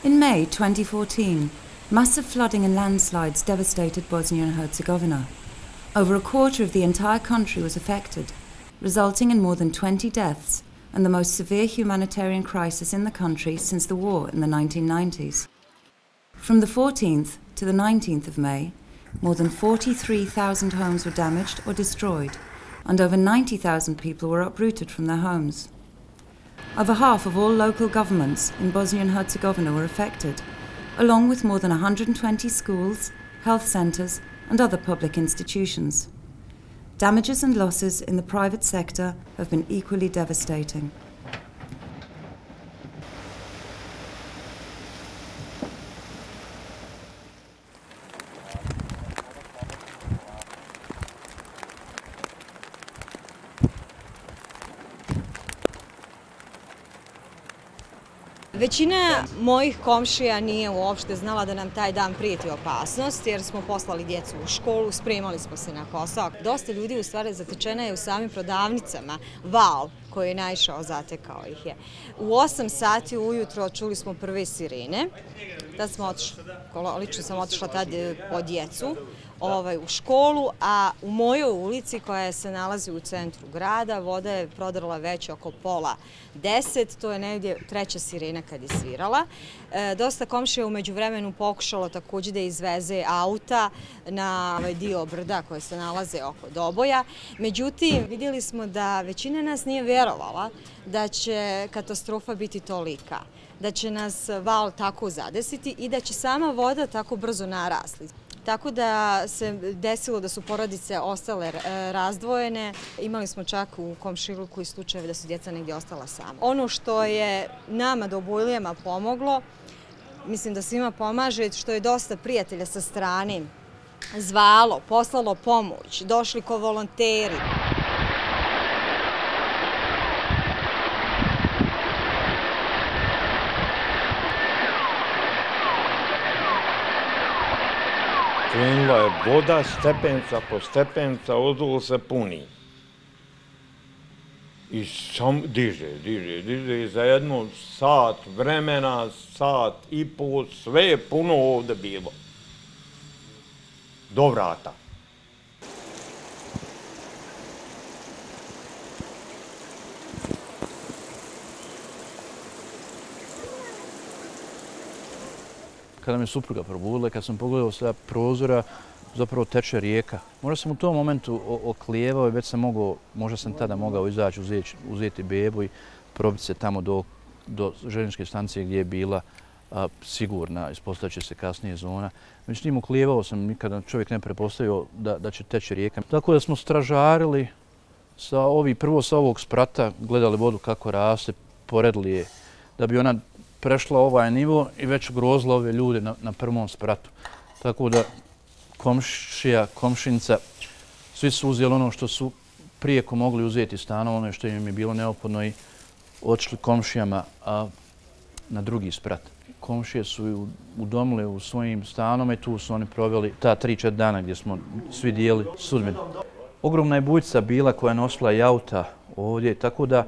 In May 2014, massive flooding and landslides devastated Bosnia and Herzegovina. Over a quarter of the entire country was affected, resulting in more than 20 deaths and the most severe humanitarian crisis in the country since the war in the 1990s. From the 14th to the 19th of May, more than 43,000 homes were damaged or destroyed, and over 90,000 people were uprooted from their homes. Over half of all local governments in Bosnia and Herzegovina were affected, along with more than 120 schools, health centres and other public institutions. Damages and losses in the private sector have been equally devastating. Većina mojih komšija nije uopšte znala da nam taj dan prijeti opasnost, jer smo poslali djecu u školu, spremali smo se na posao. Dosta ljudi u stvari zatečena je u samim prodavnicama. Val koji je naišao zatekao ih je. U 8 sati ujutro čuli smo prve sirene. Tad smo otišli, lično sam otišla tad po djecu u školu, a u mojoj ulici koja se nalazi u centru grada voda je prodrala već oko pola 10, to je negdje treća sirena kad je svirala. Dosta komšija u međuvremenu pokušalo također da izveze auta na ovaj dio brda koje se nalaze oko Doboja. Međutim, vidjeli smo da većina nas nije vjerovala da će katastrofa biti tolika, da će nas val tako zadesiti i da će sama voda tako brzo narasli. Tako da se desilo da su porodice ostale razdvojene. Imali smo čak u komšiluku i slučajeve da su djeca negdje ostala sama. Ono što je nama Dobojlijama pomoglo, mislim da svima pomaže, što je dosta prijatelja sa strane zvalo, poslalo pomoć, došli ko volonteri. Krenula je voda, stepenca po stepenca, ozol se puni. I sam diže i za jedno sat vremena, sat i pol, sve je puno ovdje bilo. Do vrata. Kada me supruga probudila, kad sam pogledao sa prozora, zapravo teče rijeka. Možda sam u tom momentu oklijevao i već sam mogao, možda sam tada mogao izaći, uzeti bebu i probiti se tamo do željezničke stanice gdje je bila sigurna, ispostavit će se kasnije zona. Međutim, oklijevao sam, nikada čovjek ne prepostavio da će teći rijeka. Tako da smo stražarili prvo sa ovog sprata, gledali vodu kako raste, poredili je da bi ona prešla ovaj nivo i već ugrozila ove ljude na prvom spratu. Tako da komšija, komšinica, svi su uzeli ono što su prijeko mogli uzeti stanova, ono što im je bilo neophodno i otišli komšijama na drugi sprat. Komšije su udomile u svojim stanovima i tu su oni proveli ta 3-4 dana gdje smo svi dijeli sudbinu. Ogromna je bujica bila koja je nosila i auta ovdje, tako da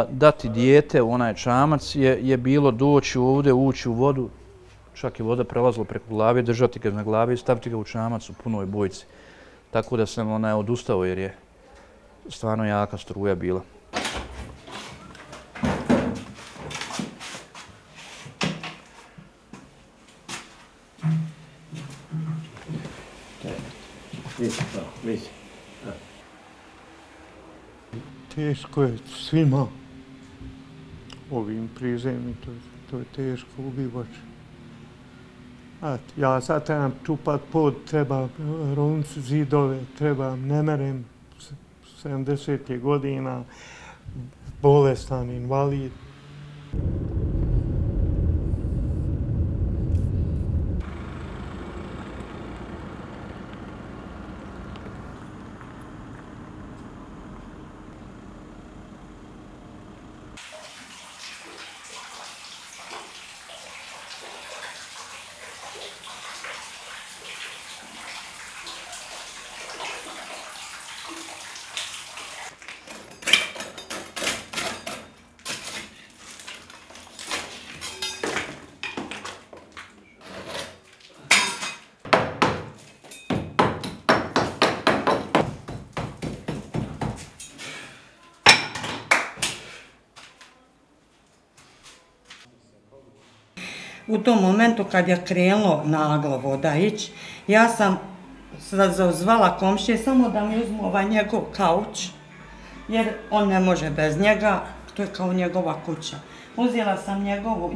dati dijete u onaj čamac je bilo doći ovdje, ući u vodu, čak je voda prelazila preko glave, držati ga na glavi i staviti ga u čamac u punoj bujici. Tako da sam odustao jer je stvarno jaka struja bila. Teško je svima ovim prizemnim, to je teško ubivač. Ja sad trebam čupat pod, trebam roniti zidove, trebam, ne merem, 70 godina, bolestan, invalid. U tom momentu kad je krenulo naglo voda ići, ja sam zazvala komšije samo da mi uzmu ovaj njegov kauč, jer on ne može bez njega, to je kao njegova kuća. Uzela sam njegov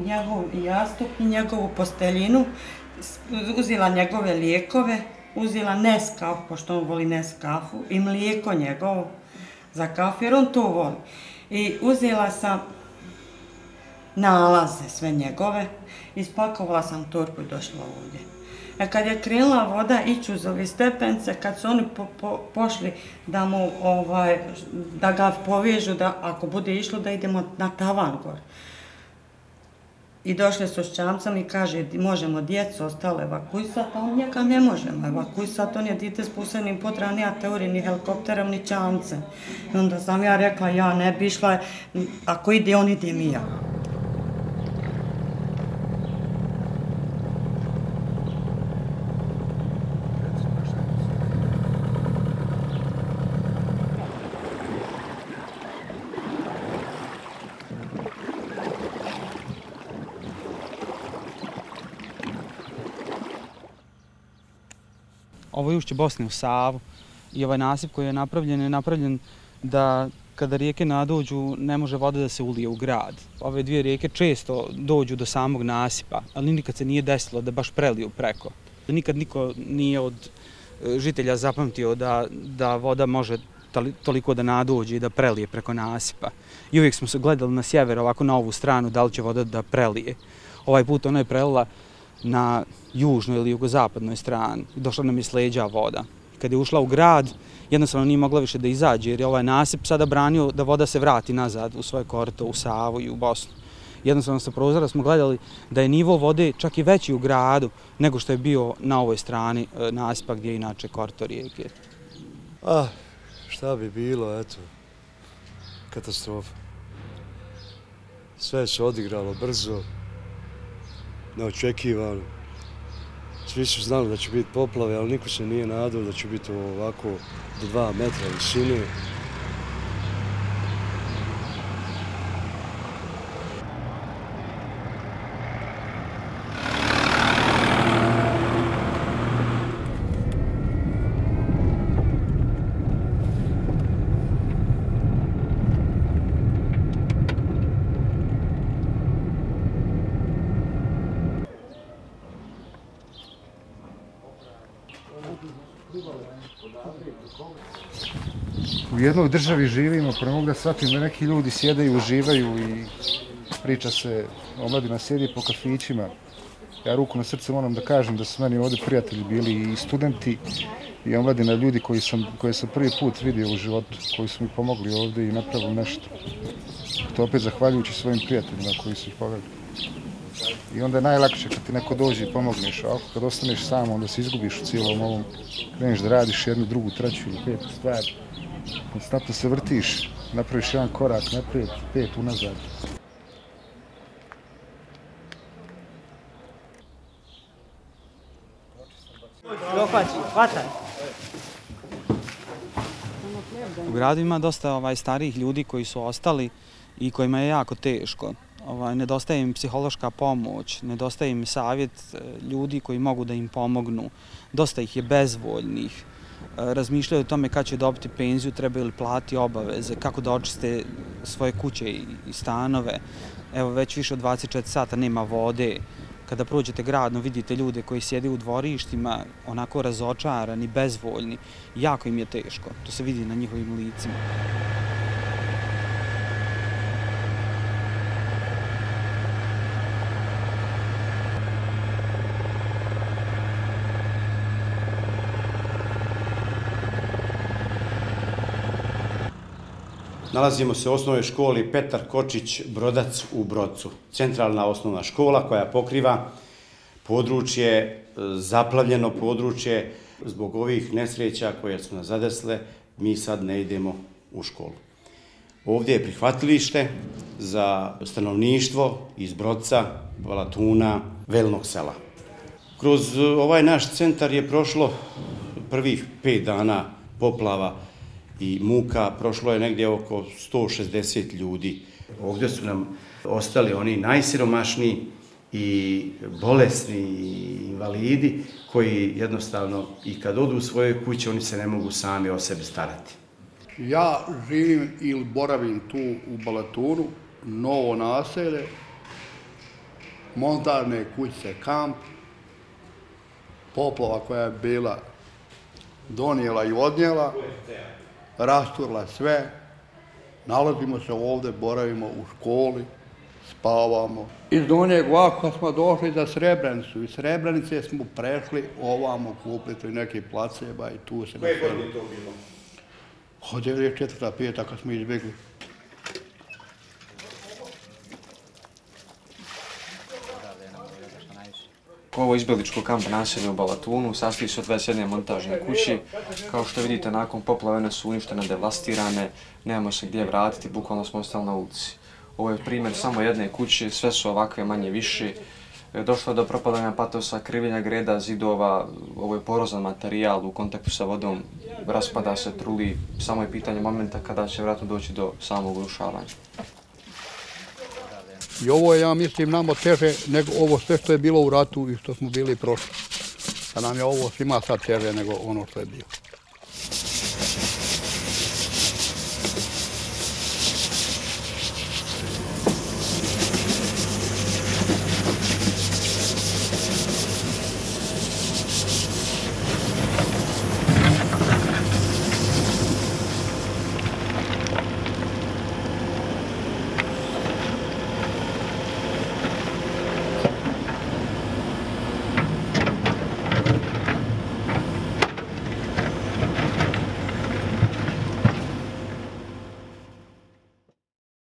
jastup i njegovu posteljinu, uzela njegove lijekove, uzela Neskaf, pošto on voli Neskafu, i mlijeko njegovo za kafu, jer on to voli. I uzela sam nalaze sve njegove, ispakovala sam torbu i došla ovdje. Kad je krenula voda ići uz ove stepence, kad su oni pošli da ga povežu, da ako bude išlo da idemo na tavan gore. I došli su s čamcem i kaže, možemo djecu ostale evakuisati, a on njega ne možemo evakuisati, on je dite s posebnim potrebama, nija teorije, ni helikopterom, ni čamcem. I onda sam ja rekla, ja ne bi išla, ako ide on, idem i ja. Ovo je ušće Bosne u Savu i ovaj nasip koji je napravljen da kada rijeke nadođu ne može voda da se ulije u grad. Ove dvije rijeke često dođu do samog nasipa, ali nikad se nije desilo da baš preliju preko. Nikad niko nije od žitelja zapamtio da voda može toliko da nadođe i da prelije preko nasipa. I uvijek smo se gledali na sjever, ovako na ovu stranu, da li će voda da prelije. Ovaj put ona je prelila na južnoj ili jugozapadnoj strani. Došla nam je s leđa voda. Kad je ušla u grad, jednostavno nije mogla više da izađe, jer je ovaj nasip sada branio da voda se vrati nazad u svoje korito, u Savu i u Bosnu. Jednostavno sa prozora smo gledali da je nivo vode čak i veći u gradu nego što je bio na ovoj strani nasipa gdje je inače korito rijeke. Šta bi bilo, eto, katastrofa. Sve se odigralo brzo, neočekivano. Svi su znali da će biti poplave, ali niko se nije nadao da će biti ovako do 2 metra visine. U jednoj državi živimo, pa ne mogu da shvatim da neki ljudi sjedaju, uživaju i priča se, omladina sjedi po kafićima. Ja ruku na srce moram da kažem da su meni ovdje prijatelji bili i studenti i omladina, ljudi koje sam prvi put vidio u životu, koji su mi pomogli ovdje i napravili nešto. To opet zahvaljujući svojim prijateljima koji su ih poveli. I onda je najlakše kad ti neko dođe i pomogneš, a kad ostaneš sam, onda se izgubiš u cijelom ovom, kreneš da radiš jednu, drugu, treću ili petu stvar. Konstantno se vrtiš, napraviš jedan korak naprijed, 5 unazad. U gradu ima dosta starijih ljudi koji su ostali i kojima je jako teško. Nedostaje im psihološka pomoć, nedostaje im savjet ljudi koji mogu da im pomognu. Dosta ih je bezvoljnih. Razmišljaju o tome kad će dobiti penziju, trebaju li platiti obaveze, kako da očiste svoje kuće i stanove. Evo, već više od 24 sata nema vode. Kada prođete gradno, vidite ljude koji sjede u dvorištima, onako razočarani, bezvoljni. Jako im je teško. To se vidi na njihovim licima. Nalazimo se u osnovnoj školi Petar Kočić Brodac u Brodcu. Centralna osnovna škola koja pokriva područje, zaplavljeno područje. Zbog ovih nesreća koje su nas zadesle, mi sad ne idemo u školu. Ovdje je prihvatilište za stanovništvo iz Brodca, Valatuna, Velnog sela. Kroz ovaj naš centar je prošlo prvih 5 dana poplava i muka, prošlo je negdje oko 160 ljudi. Ovdje su nam ostali oni najsiromašniji i bolesni i invalidi koji jednostavno i kad odu u svoje kuće oni se ne mogu sami o sebi starati. Ja živim ili boravim tu u Balatunu, novo naselje, montarne kućice kamp, poplava koja je bila donijela i odnijela, rasturla sve, nalazimo se ovdje, boravimo u školi, spavamo. Iz Donjeg Vlaha smo došli za Srebrenicu. Iz Srebrenice smo prešli ovamo, kupili neki placeba i tu se... Koje godine to bilo? Od 94. 5. kad smo izbjegli. Ovo izbjegličko kamp naselje u Balatunu sastoji se od 21 montažne kući. Kao što vidite, nakon poplave one su uništene, devastirane, nemamo se gdje vratiti, bukvalno smo ostali na ulici. Ovo je primjer samo jedne kuće, sve su ovakve manje više. Došlo je do propadanja patosa, krivenja greda, zidova, ovo je porozan materijal u kontaktu sa vodom, raspada se, truli, samo je pitanje momenta kada će vjerojatno doći do samog urušavanja. I ovo je, ja mislim, nama teže nego ovo sve što je bilo u ratu i što smo bili prošli. A nam je ovo svima sad teže nego ono što je bilo.